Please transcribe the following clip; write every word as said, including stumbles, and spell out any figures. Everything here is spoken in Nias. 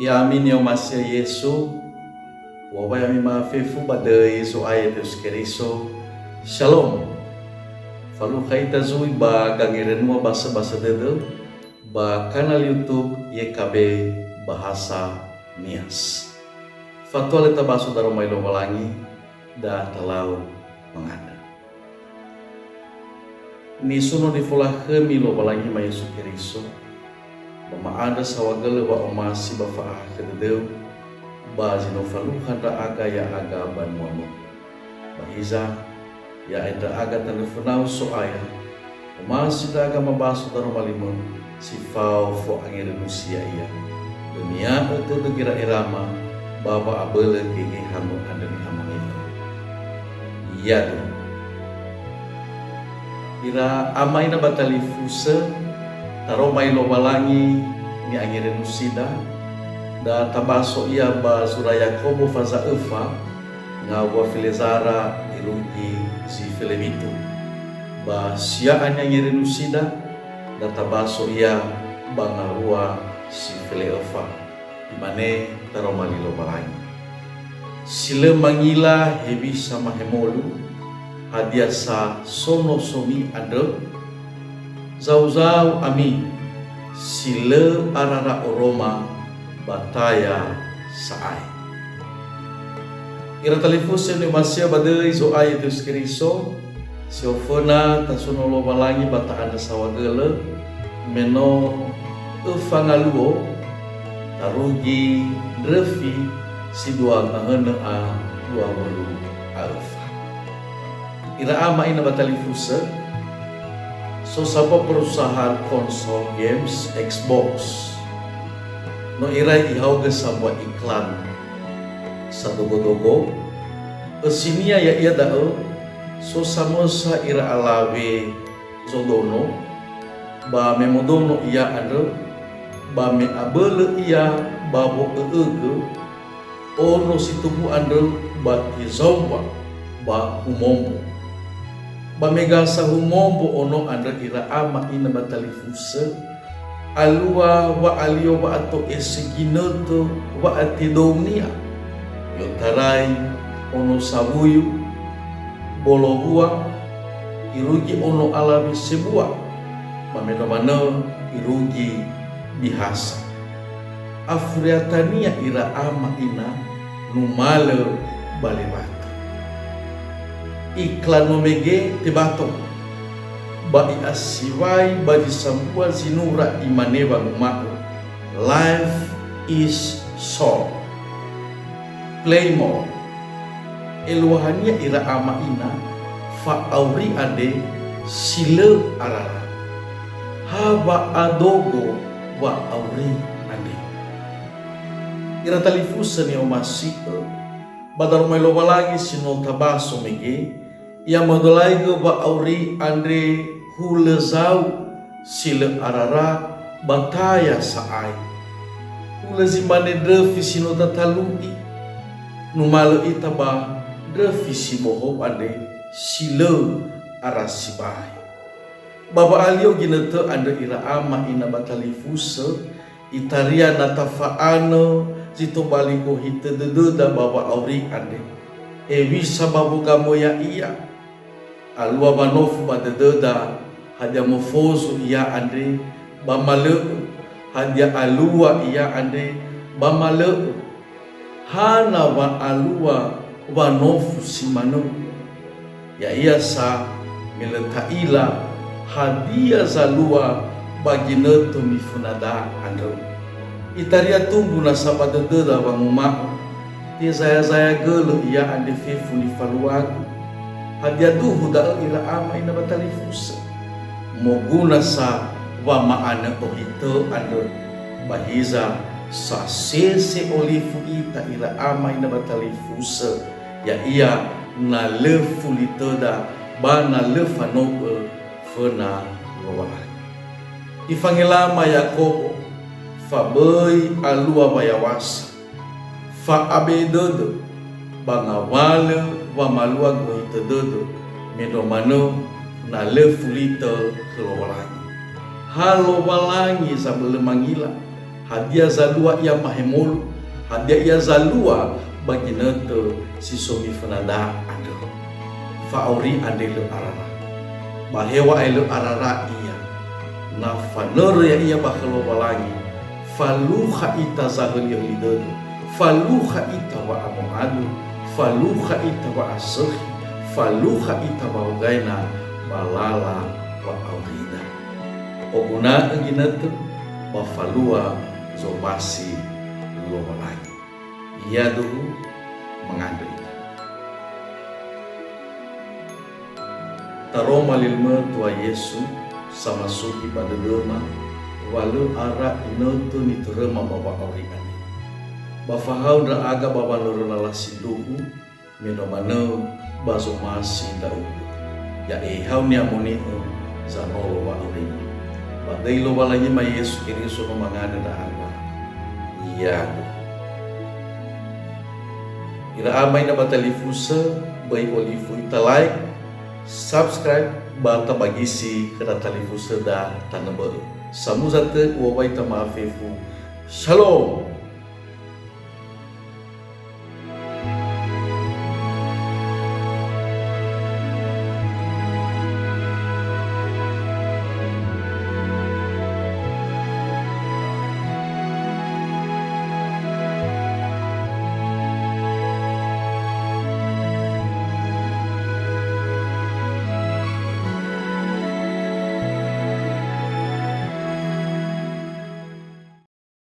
Ya'ami ni'omasi'ö Yesu, u'owai ami ma'afefu ba döi Zo'aya Yesu Keriso. Shalom. Falukha ita zui ba gangerenua basöbasö dödö ba kanal YouTube Y K B Bahasa Nias. Fatua lö tabaso daroma li Lowalangi, da talau mangandrö. Nisuno nifolakhömi Lowalangi ma Yesu Keriso, ba ma'andrö saohagölö wa'omasi ba fa'ahakhö dödöu, ba zi no falukha ndra'aga ya'aga banuamu. Ba hiza, ya'e ndra'aga tanö fönau So'aya, omasi ndra'aga mabaso daroma limö, si fao fo'angerenusi ya'ia. Dönia'ö tödö gera'erama ba wa'abölö geheha-Mö andrö ni'amoni'ö. Yadu. Ira ama ina ba talifusö, taroma li Lowalangi ni'angerenusida, da tabaso ia ba zura Yakobo faza öfa, ngawua felezara irugi zi felewitu. Ba sia'a ni'angerenusida, da tabaso ia ba ngawua si fele'öfa. Imane taroma li Lowalangi. Si lö mangila hewisa mahemolu, hadia sa so nosomi andrö? Zauzau ami, si lö arara oroma ba taya sa'ae. Ira talifusö ni'omasi'ö ba döi Zo'aya Yesu Keriso, si oföna tasuno Lowalangi ba ta'andrö saohagölö, me no öfa ngaluo, tarugi ndröfi si dua ngahönö a dua wulu a öfa. Ira ama ina ba talifusö, so sambua perusahaan konsol games Xbox. No irai ihaogö sambua iklan. Sadogo-dogo, ösinia ya'ia da'ö, so samösa ira alawe zodono, ba me modono ia andrö, ba me abölö ia ba wo'ö'ögö, ono si tumbu andrö ba tezaumba ba humombo. Ba me gasa humombo ono andrö ira ama ina ba talifusö, alua wa'alio wa'ato'ese ginötö wa'atedounia, i'otarai ono sawuyu, bolowua, irugi ono alawe sebua, ba me no manö irugi bihasa. Afuriatania ira ama ina numalö ba lewatö. Iklan no mege tebato. Ba i'asiwai ba zi sambua zinura imane wanguma'ö, "Life is soul. Play more." Eluahania ira ama ina fa'auri andre si lö arara. Ha wa'adogo wa'auri andre. Ira talifusö ni'omasi'ö, ba daroma li Lowalangi si no tabaso mege, i'amodolaigö wa'auri andre hulö zau si lö arara ba taya sa'ae. Hulö zi mane ndröfi si no tatalu'i, numalö ita ba ndröfi si bohou andre si lö ara sibai. Ba wa'alio ginötö andrö ira ama ina ba talifusö, itaria na tafa'anö zi tobali gohitö dödöda ba wa'auri andre. Hewisa ba wogamo ya'ia. Alua wanofu ba dödöda, hadia mofozu ia andre, ba malö'ö, hadia alua ia andre, ba malö'ö. Hana wa alua wanofu si manö? Ya'ia sa me lö ta'ila hadia zalua ba ginötö mifönada andrö. Itaria tumbu nasa ba dödöda wanguma'ö, "Tezaya-zaya gölö ia andre fefu nifaluagu." Hadia duhu da'ö ira ama ina ba talifusö? Moguna sa wama'anö ohitö andrö, ba hiza sasese olifu ita ira ama ina ba talifusö, ya'ia na lö fulitöda ba na lö fano'ö föna Lowalangi. Ifangelama Yakobo, fa böi alua wayaw̃asa, fa'abe'e dödö, ba ngawalö wamalua gohitö dödö, mendrua manö na lö fulitö khö Lowalangi. Ha Lowalangi zabölö mangila, Hadia zalua ia mahemolu? Hadia ia zalua ba ginötö si so mifönada andrö? Fa'auri andre lö arara. Ba heŵa'ae lö arara ia. Na fanörö ya'ia ba khö Lowalangi, falukha ita zahöli-höli dödö, falukha ita wa'amo'adu, falukha ita wa'asökhi, falukha ita wa'ogaina ba lala wa'aurida. Oguna'ö ginötö ba falua zomasi Lowalangi. Yaduhu, mangandrö ita. Taroma li Nono Yesu, samasugi ba dödöma, wa lö ara inötö nitöröma ba wa'auri andre. Ba fahau ndra'aga ba wanörö lala sindruhu, me no manö ba zomasi ndra'ugö. Ya'e hau ni'amoni'ö zanolo wa'aurima. Ba döi Lowalangima Yesu Keriso no mangandrö ndra'aga. Yaduhu. Ira ama ina ba talifusö, böi olifu ita like, subscribe, ba tabagisi khöra talifusöda tanö bö'ö. Samuza tö uŵa'ö ita ma'afefu. Shalom!